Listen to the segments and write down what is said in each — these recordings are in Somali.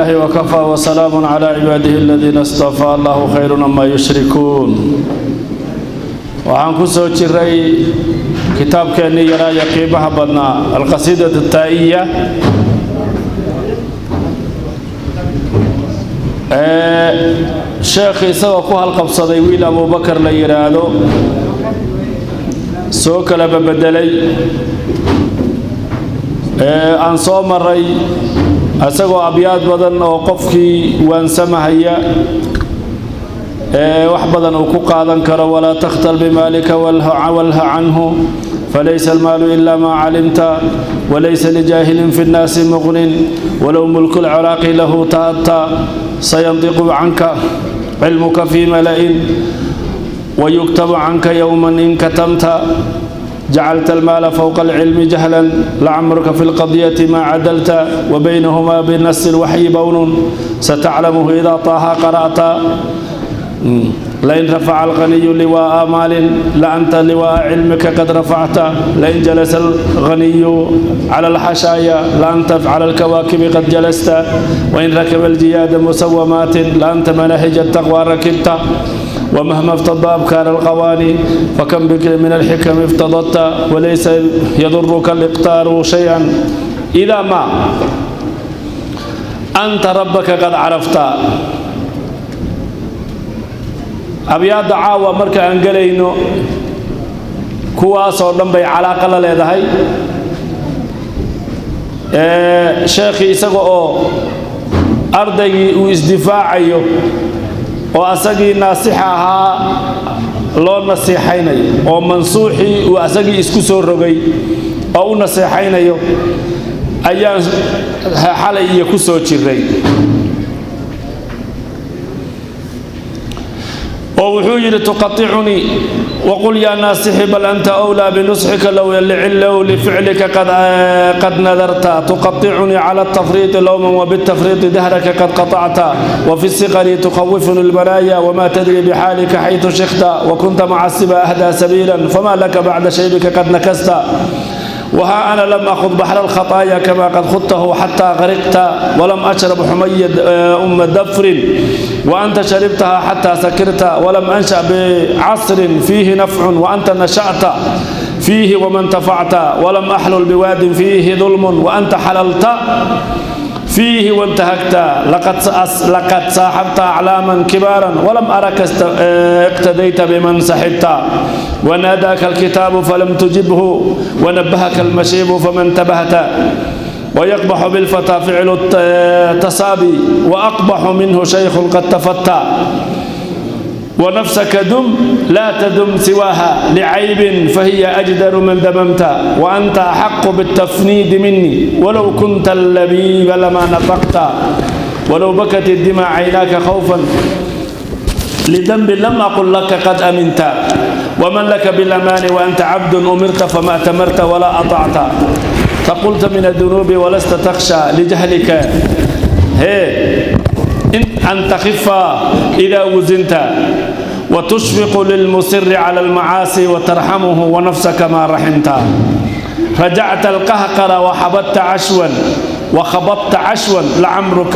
لله وكفى وسلام على عباده الذين اصطفى الله خير مما يشركون. Waxaan ku soo jiray kitaabkeennii yaraa iyo qiimaha badnaa, Alqasiidatu Taa'iya. Sheekhi isagoo ku halqabsaday wiil Abuubakar la yidhaahdo, soo kalaba bedelay, aan soo maray isagoo abyaad badan oo qofkii waansamahaya wax badan uu ku qaadan karo. Walaa takhtal bimaalika walha canhu, falaysa almaalu ila maa calimta, walaysa lijaahilin fi nnaasi muqnin, walow mulku lciraaqi lahu taata, sayandiqu canka cilmuka fii mala'in, wayuktabu canka yowman in katamta, jacalta almaala fowqa alcilmi jahlan, lacamruka fi lqadiyati ma cadalta, wabaynahumaa binasi lwaxyi bownun sataclamuhu idaa taaha qara'ta, lain rafaca alghaniyu liwaa'a maalin laanta liwaa'a cilmika qad rafacta, lain jalasa alghaniyu cala alxashaaya laanta cala alkawaakibi qad jalasta, wain rakiba aljiyaada musawamaatin laanta manaahij altaqwa rakibta, ومهما افتضى أبكار القواني فكم بك من الحكم افتضدت، وليس يضرك الإقتار شيئا إذا ما أنت ربك قد عرفت. Abyaadda caawa marka aan gelayno kuwaasoo dhan bay calaaqa la leedahay. Sheekhii isaga oo ardaygii uu isdifaacayo oo asagii naasixa ahaa loo nasiixaynayo, oo mansuuxii uu asagii isku soo rogay oo u nasiixaynayo, ayaan xalay iyo ku soo jiray, oo wuxuu yidhi: tuqaicunii waqul yaa naasixi bal anta wlaa binusxika low lificlika qad nadarta, tuqaicunii cala atafriiطi lowman wbitafriiطi dahraka qad qaطacta, wafi siqari tukhawifuni lbaraaya, wma tadri bixaalika xaytu shikta, wakunta maca siba ahdaa sabiila, fama laka bacda shaybika qad nakasta, وها أنا لم أخذ بحر الخطايا كما قد خضته حتى غرقت، ولم أشرب حمي أم دفر وأنت شربتها حتى سكرت، ولم أنشأ بعصر فيه نفع وأنت نشأت فيه وما انتفعت، ولم أحلل بواد فيه ظلم وأنت حللت فيه وانتهكت، لقد صاحبت أعلاما كبارا ولم أرك اقتديت بمن سحبت، وناداك الكتاب فلم تجبه، ونبهك المشيب فما انتبهت، ويقبح بالفتى فعل التصابي وأقبح منه شيخ قد تفتى، ونفسك دم لا تدم سواها لعيب فهي أجدر من دممت، وأنت أحق بالتفنيد مني ولو كنت اللبيب لما نطقت، ولو بكت الدماء عيناك خوفا لذنب لم أقل لك قد أمنت، ومن لك بالأمان وأنت عبد أمرت فما أتمرت ولا أطعت، فقلت من الذنوب ولست تخشى لجهلك هي إن أن تخف إذا وزنت، وتشفق للمسر على المعاصي وترحمه ونفسك ما رحمت، رجعت القهقر وحبطت عشوا وخبطت عشوا، لعمرك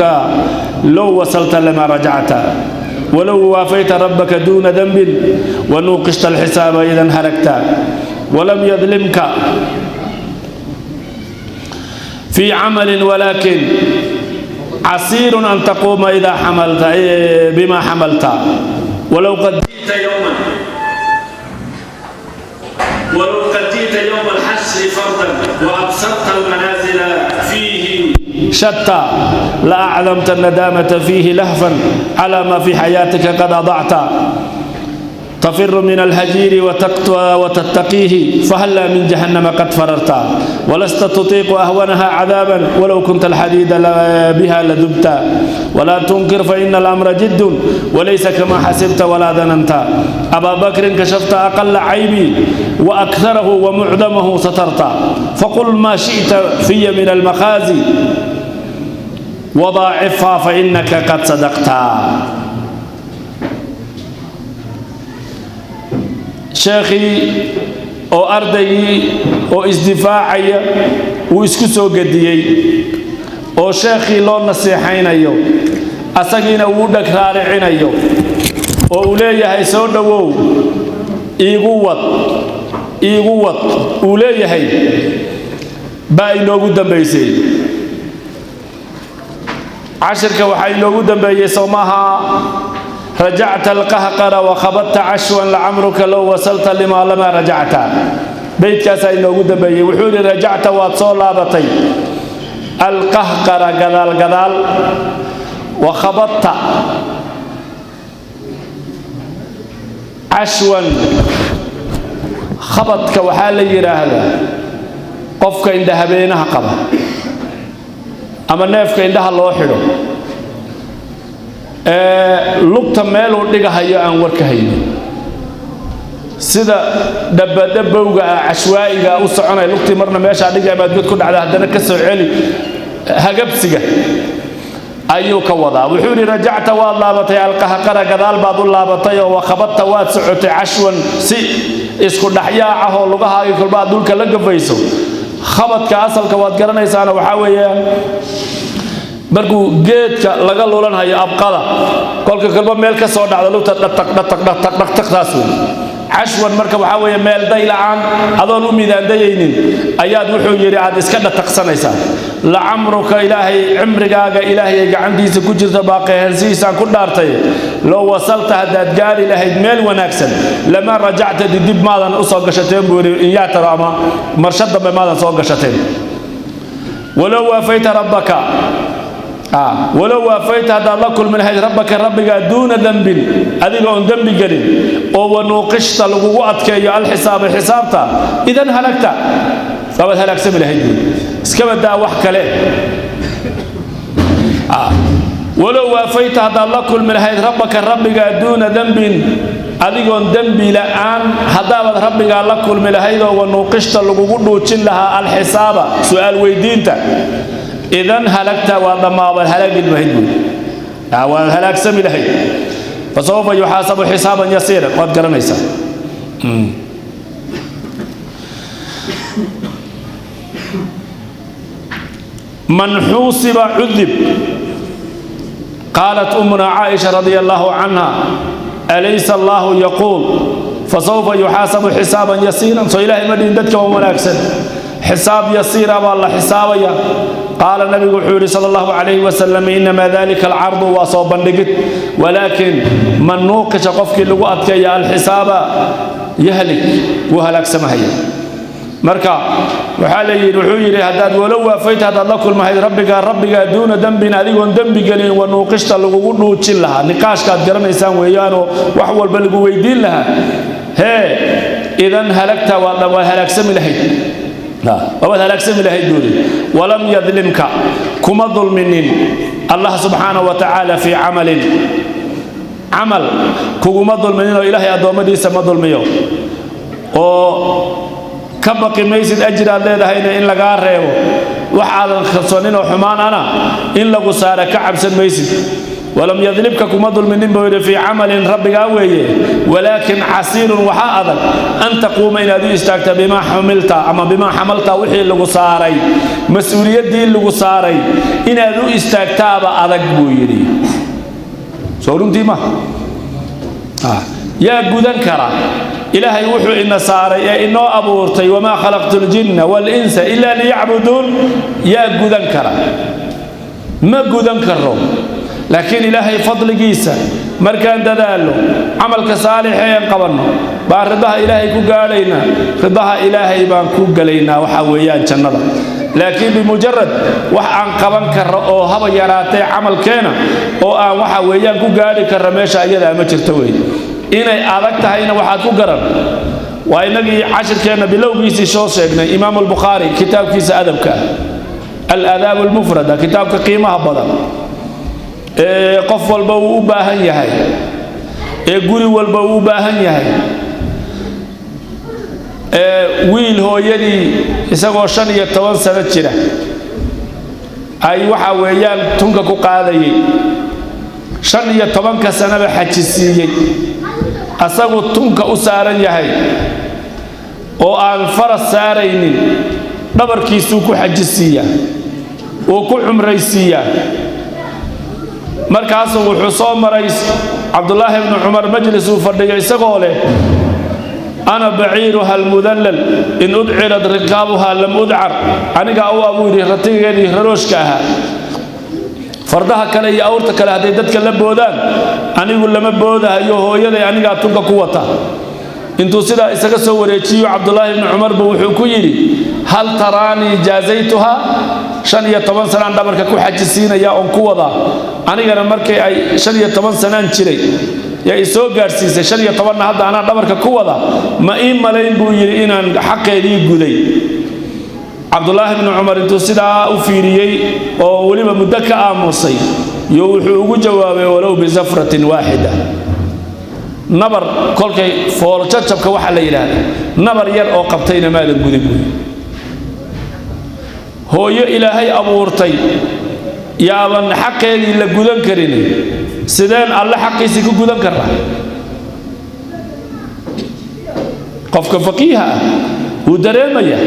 لو وصلت لما رجعت، ولو وافيت ربك دون ذنب ونوقشت الحساب إذا هلكت، ولم يظلمك في عمل ولكن عسير أن تقوم إذا حملت بما حملت، ولو قد جئت يوما ولو قد جئت يوم الحشر فردا وأبصرت المنازل فيه شتى، لأعلمت الندامة فيه لهفا على ما في حياتك قد أضعت، تفر من الهجير وتتقيه فهلا من جهنم قد فررت، ولست تطيق أهونها عذابا ولو كنت الحديد بها لذبت، ولا تنكر فإن الأمر جد وليس كما حسبت ولا ظننت، أبا بكر كشفت أقل عيبي وأكثره ومعدمه سترت، فقل ما شئت في من المخازي وضاعفها فإنك قد صدقت. Sheekhii oo ardaygii oo isdifaacaya uu isku soo gediyey Oo sheekhii loo nasiixaynayo, asagiina uu dhag raaricinayo oo uu leeyahay soo dhowow, iigu wad, iigu wad uu leeyahay baa inoogu dambaysay cashirka. Waxaa inoogu dambeeyey, soo maaha? Rajacta alqahqara wakhabadta cashwan lacamruka low wasalta limaa lamaa rajacta. Beydkaasaa inoogu dambeeyey. Wuxuu yidhi: rajacta, waad soo laabatay, alqahqara, gadaal gadaal, wakhabadta cashwan. Khabadka waxaa la yidhaahdaa qofka indhahabeenaha qaba ama neefka indhaha loo xidho ee lugta meeluu dhigahayo aan warka haynin, sida dhabadhabowga ah, cashwaa'iga u soconaya, lugtii marna meeshaa dhigi amaad god ku dhacda, haddana ka soo celi, hagabsiga ayuu ka wadaa. Wuxuu yidhi: rajacta, waad laabatay, alqahqara, gadaal baad u laabatay oo wakhabadta, waad socotay, cashwan, si isku dhexyaac ah oo lugahaagii kolba aad dhulka la gafayso. Khabadka asalka waad garanaysaana, waxaa weeyaan markuu geedka laga lulanhayo abqada, kolka kolba meel ka soo dhacdo lugta, dhataq dhataq dhataq dhaqtaqtaas wey cashwan. Marka waxaa weeye meel day la'aan adoon u midaandayaynin ayaad, wuxuu yidhi, aad iska dhataqsanaysaa. Lacamruka, Ilaahay cimrigaaga, Ilaahay ay gacantiisa ku jirta baa qeehansihiisaan ku dhaartay, low wasalta, haddaad gaari lahayd meel wanaagsan, lama rajacta, didib maadan u soo gashateen buu yidhi, inyaataro ama marsho dambe maadan soo gashateen. Walow waafayta rabbaka, walow waafayta, haddaad la kulmi lahayd, rabbaka, rabbigaa, duuna dembin, adiga oon dembi gelin, oo wanuuqishta, lagugu adkeeyo, alxisaaba, xisaabta, idan halagta, wabaad halaagsami lahayd buuri. Iska badaa wax kale. Walow waafayta, haddaad la kulmi lahayd, rabbaka, rabbigaa, duuna dembin, adigoon dembi la'aan haddaabaad rabbigaa la kulmi lahayd oo wanuuqishta, lagugu dhuujin lahaa, alxisaaba, su'aal weydiinta, idan halagta, waa dhammaabaad halaagi lahayd buuri, waad halaagsami lahayd. Fasawfa yuxaasabu xisaaban yasiiran, waad garanaysaa. Man xuusiba cudib. Qaalat ummuna Caaisha radia allahu canha: alaysa Allahu yaquul fasawfa yuxaasabu xisaaban yasiiran? Soo Ilaahay ma dhihin dadka waa wanaagsan xisaab yasiira baa la xisaabaya? Qaala, nabigu wuxuu yidhi sala allahu calayhi wasalam: inamaa dalika alcardu, waa soo bandhigid, walaakin man nuuqisha, qofkii lagu adkeeya, alxisaaba yahlik, wuu halaagsamahaya. Marka waxaa la yidhi, wuxuu yidhi, haddaad walow waafayta, haddaad la kulmahayd rabbigaa, rabbigaa, duuna dembin, adigoon dembi gelin, wanuuqishta, lagugu dhuujin lahaa, niqaashkaad garanaysaan weeyaanoo wax walba lagu weydiin lahaa, hee, idan halagta, waad halaagsami lahayd, waad halaagsami lahayd buuri. Walam yadlimka, kuma dulminin Allah subxaanahu wa tacaala, fii camalin, camal kuguma dulminin, oo Ilaahay addoommadiisa ma dulmiyo, oo ka baqi maysid ajir aad leedahayna in lagaa reebo, wax aadan kalsoonin oo xumaan ana in lagu saara ka cabsan maysid. Walam yadlibka, kuma dulminin buu yidhi, fii camalin, rabbigaa weeye. Walaakin casiirun, waxaa adag, an taquuma, inaad u istaagta, bimaa xumilta ama bimaa xamalta, wixii lagu saaray, mas-uuliyaddii lagu saaray inaad u istaagtaaba adag buu yidhi. Soo runtii ma yaa gudan kara Ilaahay wuxuu ina saaray ee inoo abuurtay? Wamaa khalaqtu ljinna walinsa ilaa liyacbuduun. Yaa gudan kara? Ma gudan karo. Laakiin Ilaahay fadligiisa markaan dadaalno, camalka saalixa een qabanno, baan ridaha Ilaahay ku gaadhaynaa, ridaha Ilaahay baan ku gelaynaa, waxaa weeyaan jannada. Laakiin bimujarad wax aan qaban karro oo haba yaraatee camalkeena oo aan waxa weeyaan ku gaadhi karro meesha iyadaa ma jirto wey. Inay adag tahayna waxaad ku garan waa innagii cashirkeenna bilowgiisii soo sheegnay Imaamu Albukhaari kitaabkiisa adabka, Alaadaab Almufrada, kitaabka qiimaha badan ee qof walba uu u baahan yahay, ee guri walba uu u baahan yahay, ee wiil hooyadii isagoo 15 sano jira ay waxa weeyaan tunka ku qaadayay, 15-ka sanaba xajisiiyey, asagu tunka u saaran yahay oo aan faras saaraynin, dhabarkiisuu ku xajisiiyaa. Wuu ku cumraysiiyaa. Markaasuu wuxuu soo maray Cabdulaahi bnu Cumar majlis uu fadhiyo, isagoo leh: "Ana baciiruha almudallal, in udcirat rikaabuha lam udcar." Anigaa u abuu yidhi ratigeedii rarooshka ahaa. Fardaha kale iyo awrta kale hadday dadka la boodaan, anigu lama boodahayo, hooyaday anigaa tunka ku wata. Intuu sidaa isaga soo wareejiyo Cabdulaahi bni Cumarbu wuxuu ku yidhi: "Hal taraanii jaazaytuha? 15 sanaan dhabarka ku xajisiinaya oon ku wadaa. Anigana markii ay 15 sanaan jiray yaa i soo gaadhsiisay, 15-na hadda anaa dhabarka ku wada. Ma ii malayn," buu yidhi, "inaan xaqeedii guday?" Cabdulaahi bni Cumar intuu sidaa u fiiriyey oo weliba muddo ka aamusay yo wuxuu ugu jawaabay: "Walow bizafratin waaxida." Nabar kolkay fooljajabka waxaa la yidhaahda, nabar yar oo qabtayna maadan gudin, buuyi. Hooyo Ilaahay abuurtay yaaban xaqeedii la gudan karin, sideen Alle xaqiisii ku gudan karraa? Qofka faqiiha ah wuu dareemaya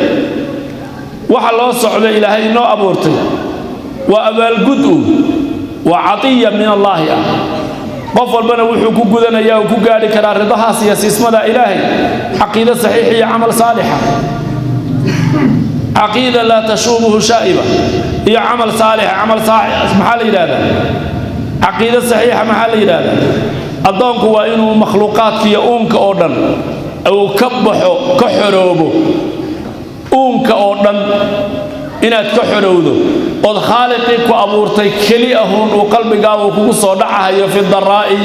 waxa loo socdo. Ilaahay inoo abuurtay waa abaalgud uun, waa catiya min Allaahi ah. Qof walbana wuxuu ku gudanayaa uu ku gaadhi karaa ridahaas iyo siismada Ilaahay caqiido saxiix iyo camal saalixa. Caqiida laa tashuubuhu shaa'iba iyo camal saalixa. Camal saalix maxaa la yidhahdaa? Caqiido saxiixa maxaa la yidhahdaa? Addoonku waa inuu makhluuqaadka iyo uunka oo dhan uu ka baxo, ka xoroobo. Uunka oo dhan inaad ka xorowdo ood Khaaliqii ku abuurtay keli ahuun uu qalbigaagu kugu soo dhacahayo, fi daraa'i,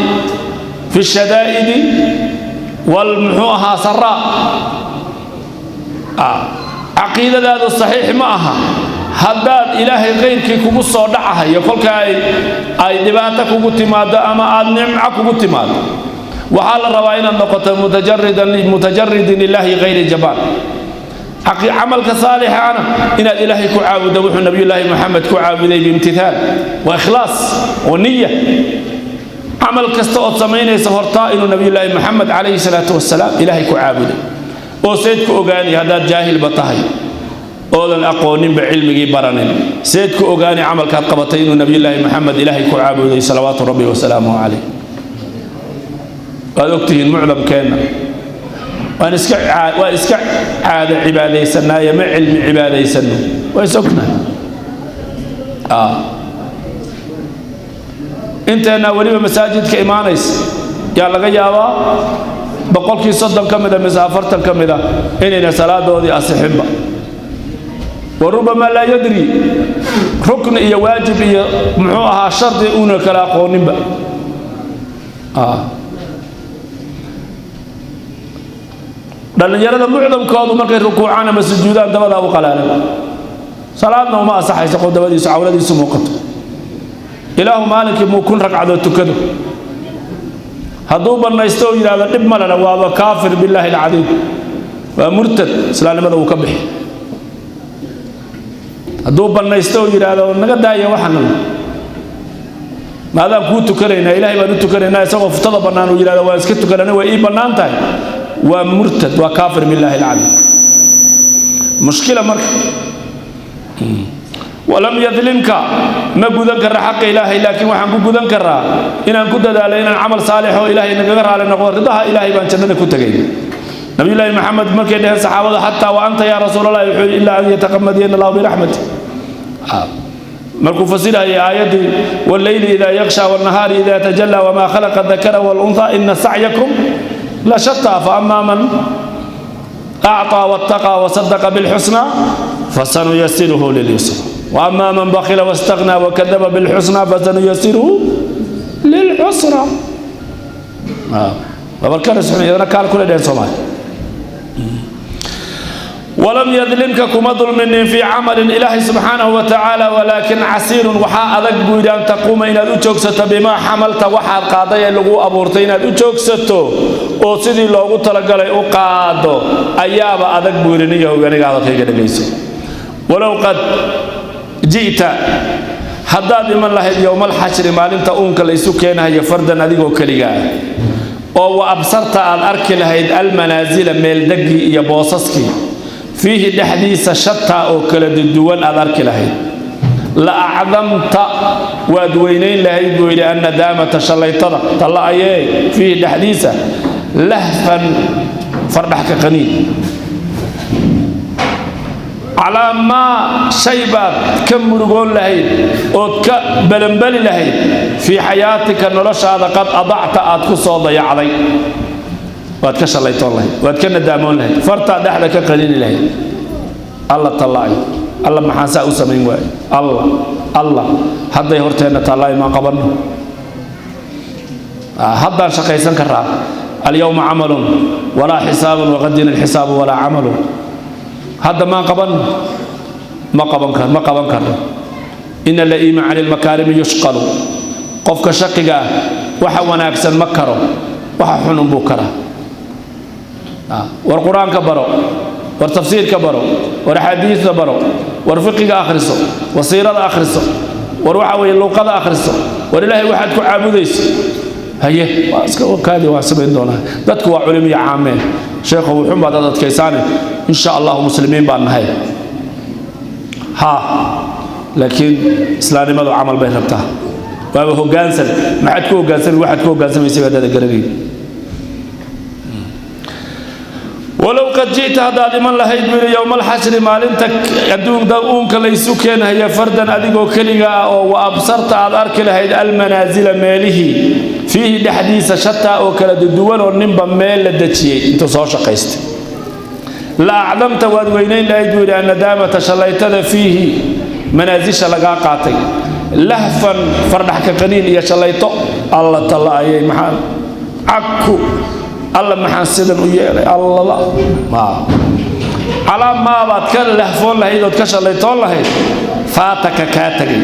fi shadaa'idi wal muxuu ahaa saraa. Caqiidadaadu saxiix ma aha haddaad Ilaahay kayrkii kugu soo dhacahayo kolka ay dhibaato kugu timaado ama aad nimco kugu timaado. Waxaa la rabaa inaad noqoto mutajaridan, mutajaridin lilaahi hayri jabaan. Camalka saalixaana inaad Ilaahay ku caabuddo, wuxuu Nabiyullaahi Moxamed ku caabuday biimtithaal wa ikhlaas wa niya. Camal kasta ood samaynaysa hortaa inuu Nabiyullaahi Moxamed calayhi salaatu wasalaam Ilaahay ku caabuday. Oo seed ku ogaanay haddaad jaahilba tahay oodan aqooninba, cilmigii baranin? Seed ku ogaanay camalkaad qabatay inuu Nabiyullaahi Moxamed Ilaahay ku caabuday salawaatu Rabbi wasalaamuhu calayh? Waad ogtihiin, mucdamkeenna waan iska caado cibaadaysanaaye, ma cilmi cibaadaysano. Waa is ognahay. Inteennaa weliba masaajidka imaanaysa yaa laga yaabaa 30% ka mida mise 40 ka mida inayna salaadoodii asixinba. Wa rubbama laa yadri rukni iyo waajib iyo muxuu ahaa shardi uuna kala aqooninba. Dhallinyarada mucdamkoodu markay rukuucaan ama sujuudaan dabadaa u qalaalan, salaadna uma asaxayso qof dabadiisu cawradiisu muuqato. Ilaahu maalinkii muu 1000 ragcadood tukado, hadduu bannaysto oo yidhahdo dhib malena, waaba kaafir billaahi alcadiim, waa murtad, islaamnimada wuu ka bixi. Hadduu bannaysto oo yidhaahdo naga daaya waxanan maadaan kuu tukanaynaa, Ilaahay baan u tukanaynaa, isagoo futada bannaan uu yidhahdo waan iska tukanana, way ii bannaan tahay, waa murtad, waa kaafir billaahi alcadiim. Mushkila marka. Walam yadlimka, ma gudan karra xaqa Ilaahay, laakiin waxaan ku gudan karaa inaan ku dadaalo inaan camal saalix oo Ilaahay nagaga raali noqdo. Ridaha Ilaahay baan jannada ku tegay. Nabiyullaahi Maxamed markay dheheen saxaabada: "Xataa wa anta, yaa Rasuulallahi?" wuxuu yidhi: "Ilaa an yataqamadiyana Allahu biraxmati." Markuu fasirayay aayaddii "walleyli idaa yaksha wannahaari idaa tajallaa wamaa khalaqa dakara walunthaa ina sacyakum la shataa fa amaa man acطaa wattaqaa wasadaqa bilxusnaa fasanuyasiruhu lilyusra وأما من بخل واستغنى وكذب بالحسنى فسنيسره للعسرى." Babalkan kaal kule dheheen Soomaali. Walam yadlimka, kuma dulminin fii camalin Ilaahay subxaanahu wa tacaala, walaakin casiirun, waxaa adag buu yidhi, an taquuma, inaad u joogsato, bimaa xamalta, waxaad qaaday ee lagu abuurtay inaad u joogsato oo sidii loogu talagalay u qaado ayaaba adag, buu yidhi. Nin yahow, aniga hadalkayga dhegayso. Walow qad ji'ta, haddaad iman lahayd, yowmalxashri, maalinta uunka laysu keenahayo, fardan, adigoo keligaa, oo wa absarta, aad arki lahayd, almanaasila, meeldeggii iyo boosaskii, fiihi, dhexdiisa, shataa, oo kala duwan aad arki lahayd. La acdamta, waad weynayn lahayd buu yidhi, annadaamata, shallaytada talla ayee, fiihi dhexdiisa, lahfan, fardhax ka qaniin. Calaa maa shay baad ka murugoon lahayd ood ka belanbeli lahayd fii xayaatika, noloshaada, qad adacta, aad ku soo dayacday, waad ka shallaytoon lahayd, waad ka nadaamoon lahayd, fartaad dhexda ka qaniini lahayd. Alla tallaayo, alla maxaan saa u samayn waaye, alla alla hadday horteenna tallaay maan qabanno, haddaan shaqaysan karaa. Alyawma camalun walaa xisaabun waqadina alxisaabu walaa camalun. Hadda maan qabanno? Ma qaban kar, ma qaban karno. Ina la'iima cani lmakaarimi yushqalu. Qofka shaqiga ah waxa wanaagsan ma karo, waxa xunun buu karaa. War qur-aanka baro, war tafsiirka baro, war axaadiista baro, war fiqiga akhriso, war siirada akhriso, war waxa weeye luuqada akhriso, war Ilaahay waxaad ku caabudayso. Haye, waa iska kaadi, waa samayn doonaa. Dadku waa culimo iyo caameen. Sheekhu wuxuun baad adadkaysaane, insha Allahu muslimiin baan nahay. Ha, laakiin islaamnimadu camal bay rabtaa. Waaba hoggaansan, maxaad ku hoggaansami? Waxaad ku hoggaansamaysa baad garanayn. Walow qad ji'ta, haddaad iman lahayd buu yidhi, yowma alxashri, maalinta adduunka uunka laysu keenhaya, fardan, adigoo keliga ah, oo wa absarta, aad arki lahayd, almanaasila, meelihii, fiihi dhexdiisa, shataa, oo kala duwan, oo ninba meel la dejiyey intuu soo shaqaystay, la acdamta, waad weynayn lahayd buu yidhi, annadaamata, shallaytada, fiihi, manaasisha lagaa qaatay, lahfan, fardhax ka qaniin iyo shallayto. Alla talla ayay, maxaan cagku, alla maxaan sidan u yeelay, allala calaa maabaad ka lahfoon lahayd ood ka shallaytoon lahayd, faataka, kaa tegay,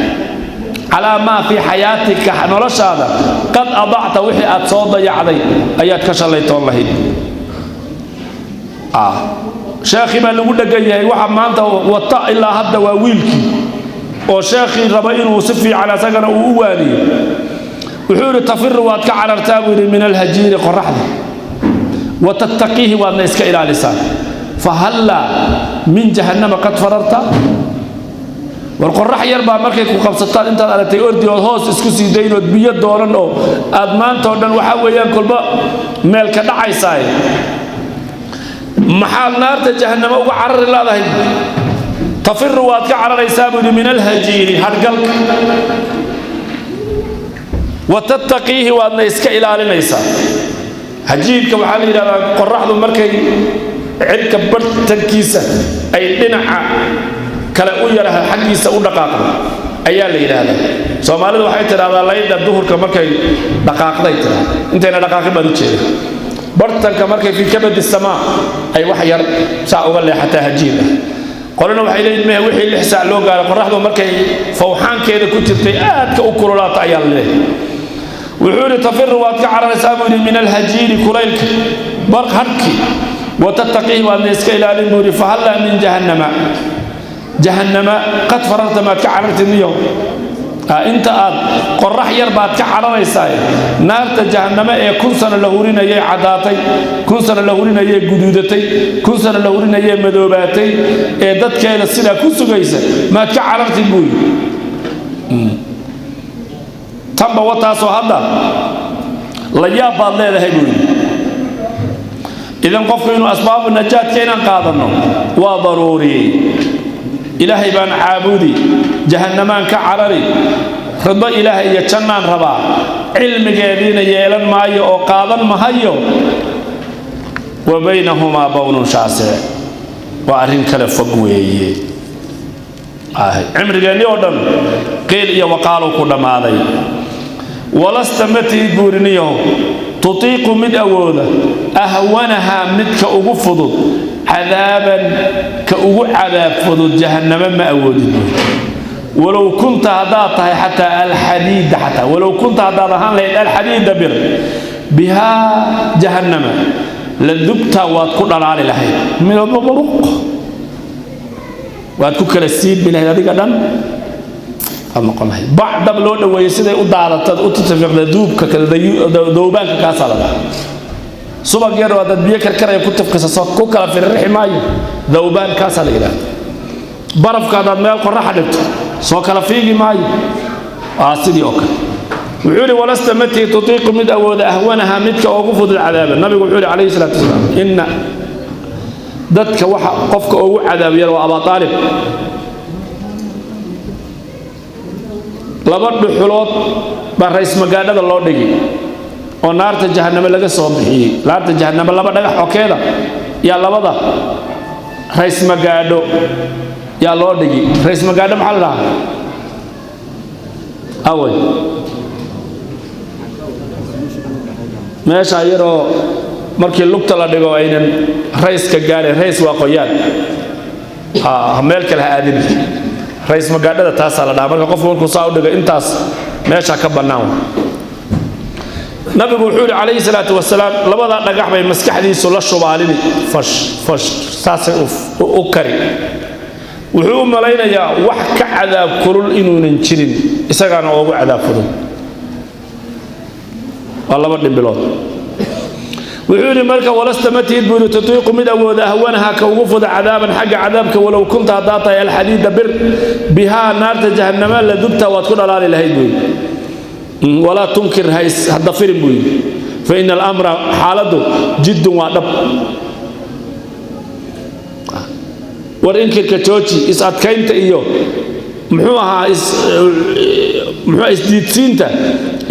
calaa maa fii xayaatika, noloshaada, qad adacta, wixii aad soo dayacday ayaad ka shallaytoon lahayd. Sheekhii baa lagu dhegan yahay. Waxa maanta wata ilaa hadda waa wiilkii oo sheekhii raba inuu si fiican asagana uu u waaniyo. Wuxuu yidhi: tafiru, waad ka carartaa buu yidhi, min alhajiiri, qoraxda, watattaqiihi, waadna iska ilaalisaa, fahallaa min jahannama qad fararta? War qorax yar baa markay ku qabsataan intaad aragtay ordi ood hoos isku sii dayn ood biyo doonan oo aad maanta oo dhan waxaa weeyaan kolba meel ka dhacaysaay, maxaad naarta jahannamo uga carari leedahay? Tafiru, waad ka cararaysaa buu yidhi, min alhajiiri, hadhgalka, watattaqiihi, waadna iska ilaalinaysaa. Hajiirka waxaa la yidhahdaa qoraxdu markay cirka bartankiisa ay dhinaca kale u yaraha xaggiisa u dhaqaaqdo ayaa la yidhaahdaa. Soomaalidu waxay tidhahdaa laydha duhurka markay dhaqaaqday tidhahda. Intayna dhaqaaqin baan u jeeda, bartanka markay fii kabadi samaa ay wax yar saa uga leexataa hajiir ah. Qolana waxay leeyihin mehe, wixii 6 saac loo gaaro, qoraxdu markay fawxaankeeda ku jirtay aadka u kululaata ayaa la leeyahay. Wuxuu yidhi: tafiru, waad ka cararaysaa buu yidhi, min alhajiiri, kulaylka bar hadhki, watattaqihi, waadna iska ilaalin buu yidhi, fahallaa min jahannama, jahannama, qad fararta, maad ka carartid niyo? Inta aad qorax yar baad ka cararaysaa, naarta jahanname ee 1000 sano la hurinayay caddaatay, 1000 sano la hurinayay guduudatay, 1000 sano la hurinayay madoobaatay, ee dadkeeda sidaa ku sugaysa, maad ka carartid buu yidhi. Tanba wataasoo hadda la yaab baad leedahay buu yidhi. Idan qofku inuu asbaabu najaadka inaan qaadanno waa daruuri. Ilaahay baan caabudi, jahannamaan ka carari, rido Ilaahay iyo jannaan rabaa, cilmigeediina yeelan maayo oo qaadan mahayo, wa baynahumaa bawnun shaasic, waa arrin kale fog weeye. Cimrigeennii oo dhan qiil iyo waqaaluu ku dhammaaday. Walasta, ma tihid buuriniyaho, tutiiqu, mid awooda, ahwanahaa, midka ugu fudud, cadaaban, ka ugu cadaab fudud jahannamo ma awoodid buuri. Walow kunta, haddaad tahay, xataa alxadiida, xataa walow kunta, haddaad ahaan lahayd, alxadiida, bir, bihaa, jahannama, la dubta, waad ku dhalaali lahayd, midbaruq waad ku kala siibmi lahayd, adiga dhan aad noqon lahayd bacdab loo dhoweeyey siday u daadataad u tatafiqda duubka dowbaanka kaasaa la dhahaa. Subag yar oo haddaad biyo karkaraya ku tafkisa soo ku kala firirixi maayo, dowbaan kaasaa la yidhahda. Barafka haddaad meel qoraxa dhigto Soo kala fiigi maayo. Waa sidii oo kale. Wuxuu yidhi walasta matii tutiiqu mid awooda ahwanaha midka ugu fudud cadaaba. Nabigu wuxuu yidhi calayhi salaatu wasalaam inna dadka waxa qofka ugu cadaab yar waa Abaa Aalib. Laba dhuxulood baa rays magaadhada loo dhigi oo naarta jahanname laga soo bixiyey. Naarta jahanname laba dhagax oo keeda yaa labada rays magaadho yaa loo dhigi. Rays magaadho maxaa la dhahaa? Awey meesha yaroo markii lugta la dhigo aynan rayska gaarin. Rays waa qoyaan, meel kale ha aadin. Rays magaadhada taasaa la dhahaa. Marka qofku markuu saa u dhigo intaas meesha ka bannaan. Nabigu wuxuu yidhi calayhi salaatu wasalaam labada dhagax bay maskaxdiisu la shubaalini, fash fash saasay u kari. Wuxuu u malaynayaa wax ka cadaab kulul inuunan jirin, isagaana oogu cadaab fudud. Waa laba dhimbilood. Wuxuu yidhi marka walasta ma tihid buu yidhi tutiiqu mid awooda ahwanaha ka ugu fuda cadaaban xagga cadaabka walow kunta haddaa tahay alxadiida bir bihaa naarta jahannama la dubta waad ku dhalaali lahayd buu yidhi. Walaa tunkir hadda firin buu yidhi fa ina alamra xaaladdu jiddun waa dhab. War inkirka jooji, is adkaynta iyo muxuu ahaa muxuu isdiidsiinta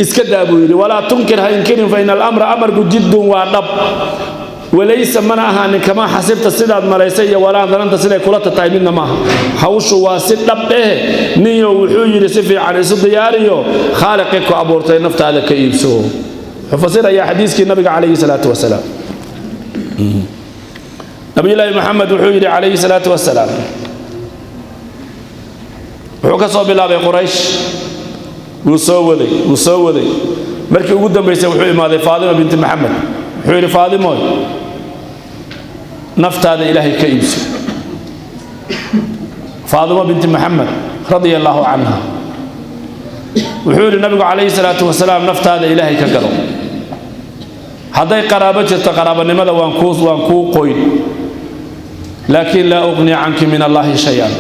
iska daa buu yidhi. Walaa tunkir ha inkirin fa ina alamra amarku jiddun waa dhab. Walaysa mana ahaanin kamaa xasibta sidaad malaysay iyo walaa dananta siday kula tahay midna maaha. Hawshu waa si dhab eh ninyo. Wuxuu yidhi si fiican isu diyaariyo, khaaliqii ku abuurtay naftaada ka iibso. Wuxuu fasirayaa xadiiskii nabiga calayhi salaatu wasalaam. Nabiyullaahi Maxamed wuxuu yidhi calayhi salaatu wasalaam, wuxuu ka soo bilaabay Quraysh, wuu soo waday, wuu soo waday, markii ugu dambaysay wuxuu imaaday Faadima binti Maxamed. Wuxuu yidhi Faadimoy, naftaada Ilaahay ka iibso. Faadimo binti Maxamed radia allaahu canha, wuxuu yidhi nabigu calayhi salaatu wasalaam naftaada Ilaahay ka gado. Hadday qaraabo jirto qaraabanimada waan kuu qoyn, laakiin laa uqni canki min allaahi shay-an.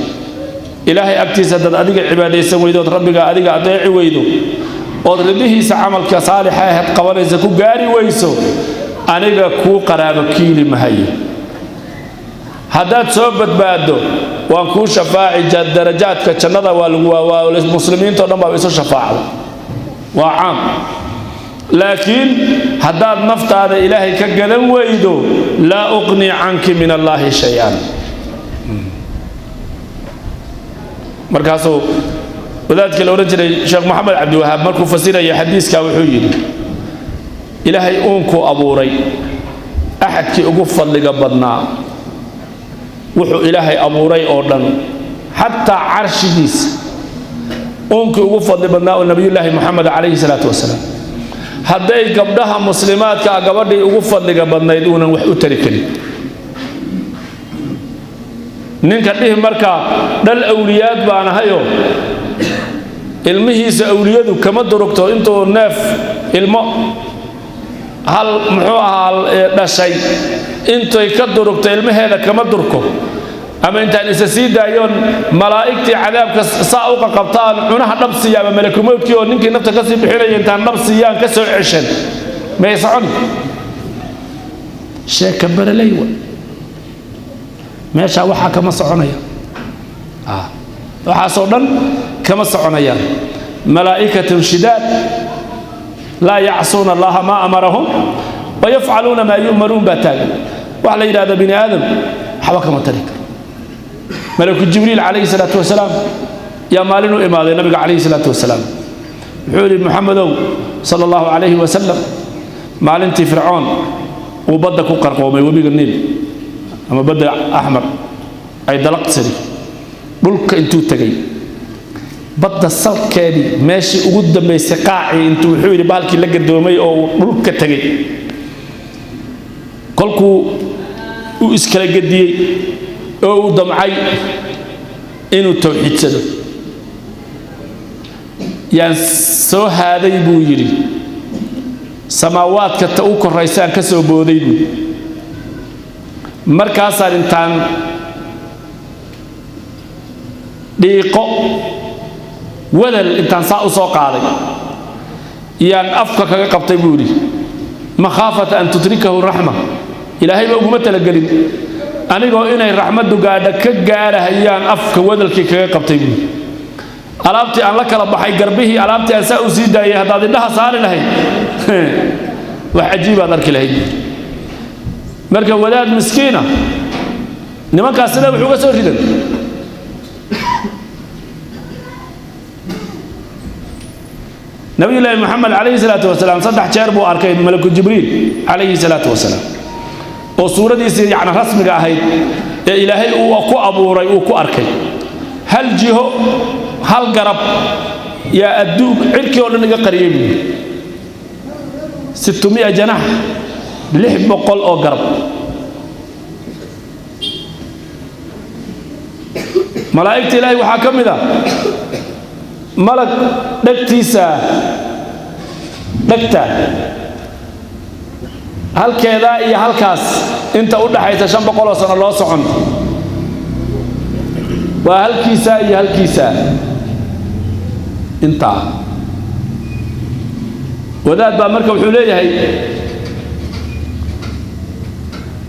Ilaahay agtiisa haddaad adiga cibaadaysan weydo ood rabbiga adiga adeeci weydo ood ridihiisa camalka saalixa aheed qabanaysa ku gaari weyso, aniga kuu qaraabo kiili mahayo. Haddaad soo badbaaddo waan kuu shafaaci darajaadka jannada. Waa muslimiinta o dhan baa isu shafaacda, waa caam. Laakiin haddaad naftaada Ilaahay ka gadan weydo, laa uqni canki min allaahi shay-an. Markaasuu wadaadkii la odhan jiray Sheekh Moxamed Cabdiwahaab markuu fasiraya xadiiska wuxuu yidhi Ilaahay uunkuu abuuray axadkii ugu fadliga badnaa wuxuu Ilaahay abuuray oo dhan, xataa carshigiisa uunkii ugu fadli badnaa oo nabiyullaahi Moxamed calayhi salaatu wasalaam, hadday gabdhaha muslimaadka ah gabadhii ugu fadliga badnayd uunan wax u tari karin. Ninka dhihi markaa dhal awliyaad baan ahayoo ilmihiisa awliyadu kama durugto, intuu neef ilmo hal muxuu ahaa dhashay intay ka durugto ilmaheeda kama durko, ama intaan isa sii daayoon malaa'igtii cadaabka saa u qaqabtaan cunaha dhab siiya, ama malakumowdkii oo ninkii nafta ka sii bixinaya intaan dhab siiyaan ka soo ceshan, may socon. Sheeka baraley wa meeshaa waxaa kama soconaya, waxaasoo dhan kama soconayaan. Malaa'ikatun shidaad laa yacsuuna allaha maa amarahum wayafcaluuna maa yu'maruun baa taagan. Waxa la yidhahda bini aadam waxba kama tari karo. Malaku Jibriil calayhi salaatu wasalaam yaa maalin u imaaday nabiga calayhi salaatu wasalaam. Wuxuu yidhi Maxamedow sala allahu calayhi wasalam, maalintii Fircoon uu badda ku qarqoomay, webiga Niil ama badda Axmar ay dalaqsadi dhulka intuu tegay badda salkeedii meeshii ugu dambaysay qaacii intuu wuxuu yidhi bahalkii la gadoomay oo uu dhulka tegay, kolkuu uu iskala gediyey oo uu damcay inuu tawxiidsado, yaan soo haaday buu yidhi, samaawaadka ta u koraysaan ka soo booday buu. Markaasaan intaan dhiiqo Wadal intaan saa u soo qaaday yaan afka kaga qabtay buu yidhi, makhaafata an tudrikahu raxma. Ilaahay ba uguma talagelin anigoo inay raxmaddu gaadha ka gaarahayaan afka wadalkii kaga qabtay buu yidhi. Alaabtii aan la kala baxay garbihii, alaabtii aan saa u sii daayay, haddaad indhaha saari lahayd wax cajiibaad arki lahayd. Marka wadaad miskiina nimankaas sida wuxuu uga soo ridan. Nabiyullaahi Maxamed calayhi salaatu wasalaam 3 jeer buu arkay malaku Jibriil calayhi salaatu wasalaam, oo suuradiisii yacni rasmiga ahayd ee Ilaahay uu ku abuuray uu ku arkay. Hal jiho, hal garab yaa adduun cirkii oo dhan iga qariyey buu yidhi. 600 janax, 600 oo garab. Malaa'igta Ilaahay waxaa ka mid ah malag dhegtiisa, dhegta halkeedaa iyo halkaas inta u dhaxaysa 500 oo sano loo socon, waa halkiisa iyo halkiisa intaa. Wadaad baa marka wuxuu leeyahay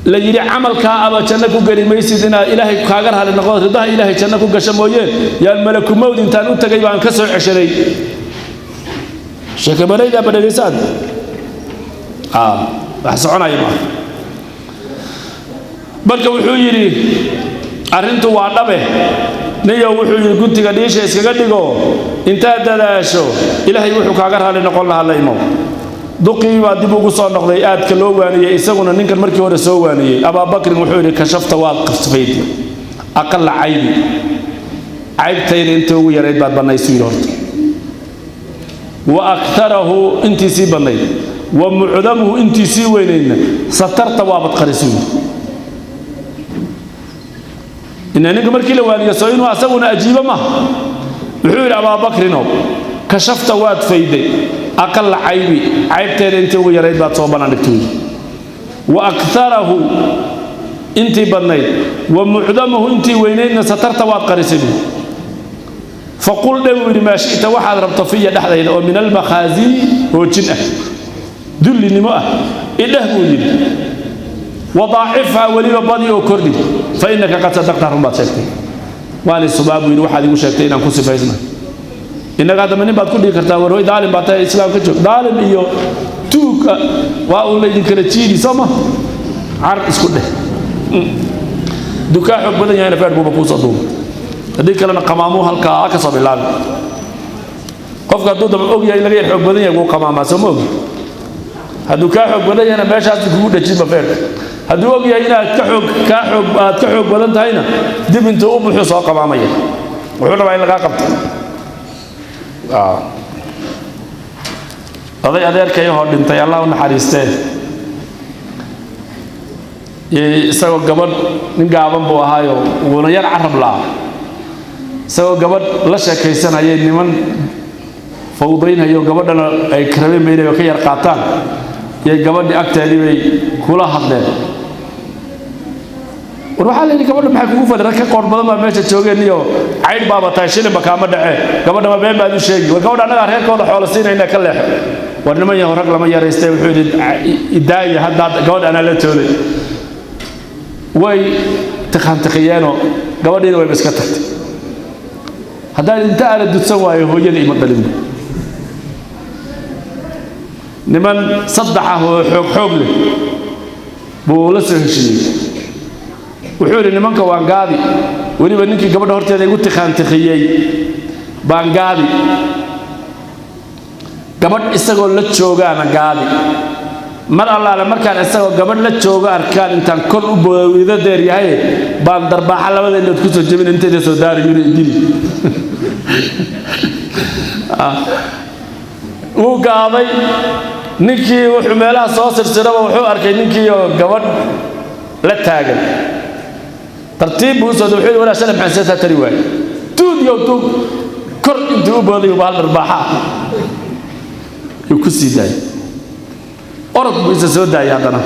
la yidhi camalkaa aba janno ku geli maysid inaad Ilaahay kaaga raalli noqdo, ridaha Ilaahay janno ku gasho mooyeen, yaan malaku mawd intaan u tagay baan ka soo ceshaday. Sheekabaraydaa ba dhegaysaad wax soconaya maaha. Marka wuxuu yidhi arrintu waa dhabe niyow, wuxuu yidhi guntiga dhiisha iskaga dhigo, intaad dadaasho Ilaahay wuxuu kaaga raalli noqon lahaa la imow. Duqii baa dib ugu soo noqday aadka loo waaniyey, isaguna ninkan markii hore soo waaniyey Abaabakrin. Wuxuu yidhi kashafta, waad qasfayd, aqalla caybi, caybtayda inta ugu yarayd baad bannaysu yidhi horta, wa aktharahu intii sii bannayd, wa mucdamuhu intii sii weynaydna satarta, waabad qarisu yidhi. Ina ninka markii la waaniyo soo inuu asaguna ajiibo maaha. Wuxuu yidhi Abaabakrinow, kashafta, waad fayday, aqalla caybi, caybteeda intii ugu yarayd baad soo bandhigtay yidhi, wa aktharahu intii badnayd, wa mucdamahu intii weynaydna satarta, waad qarisay buu. Faqul dhe buu yidhi maa shi'ta, waxaad rabto, fiya dhexdayda oo min almakhaazini hoojin ah, dullinimo ah idheh buu yidhi, wadaacifhaa weliba badi oo kordhi, fa innaka qad sadaqta, run baad sheegtay. Waan isubaa buu yidhi waxaad igu sheegtay inaan ku sifaysnahay. Innaga haddaba nin baad ku dhigi kartaa war hoy daalim baa tahay, islaam ka joog, daalim iyo tuuga waa uun laydinkala jiidi soo ma, car isku dheh. Dukaa xoog badan yahayna feer buuba kuusoo duuba, haddii kalena qamaamuu halkaa ka soo bilaabi. Qofka hadduu daba og yahay laga yar xoog badan yahay wuu qamaamaa, soo ma ogi? Hadduu kaa xoog badan yahayna meeshaas kugu dhejinba feerka. Hadduu og yahay inaad ka xoog kaa xoog aad ka xoog badan tahayna dib intuu u buxuu soo qamaamaya, wuxuu rabaa in lagaa qabto. Oday adeerkayahoo dhintay, Allah u naxariistee, isagoo gabadh, nin gaaban buu ahaayo wuuna yar carab la'aa, isagoo gabadh la sheekaysanayay niman fawdaynhayo, gabadhana ay rabeen ba inay ka yar qaataan, iyo gabadhii agteedii bay kula hadleen. War waxaa la yidhi gabadha maxay kugu fadhi, rag ka qoor badan baa meesha joogeen iyo caydh baaba tahay, shilinba kaama dhacee, gabadha ma been baad u sheegi? War gabadha annagaa reerkooda xoola siinayna ka leexo. War niman yahow, rag lama yaraystee, wuxuu yidhi idaaya hadda gabadha anaa la tooday. Way tiqaantiqiyeenoo gabadhiina wayba iska tagtay. Haddaan inta aana dudsan waayo hooyada ima dhalinba. Niman 3 ah oo xoog xoog leh buu la soo heshiiyey. Wuxuu yidhi nimanka waan gaadi, weliba ninkii gabadha horteeda igu tiqaantiqiyey baan gaadi, gabadh isagoo la joogaana gaadi. Mar allaale markaan isagoo gabadh la joogo arkaan, intaan kor u boodo ida deer yahay baan darbaaxa labada indhood kusoo jebin, intayda soo daarayuna idili. Wuu gaaday ninkii, wuxuu meelaha soo sirsiraba wuxuu arkay ninkii oo gabadh la taagan. Tartiib buu usoo wuxuu yidhi walaa shalay maxaan seetaa tari waayey, tuug yow tuug. Kor intuu u booday buu hal dharbaaxa yuu ku sii daayay. Orod buu isa soo daayay, haddana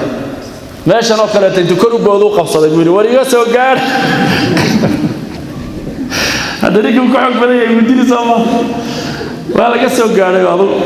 meeshan oo kaleeto intuu kor u boodo u qabsaday buu yidhi war iga soo gaadh. Hadda ninkii ka xoog badan yahay, wuu dili, soo ma? Waa laga soo gaadhay adugu.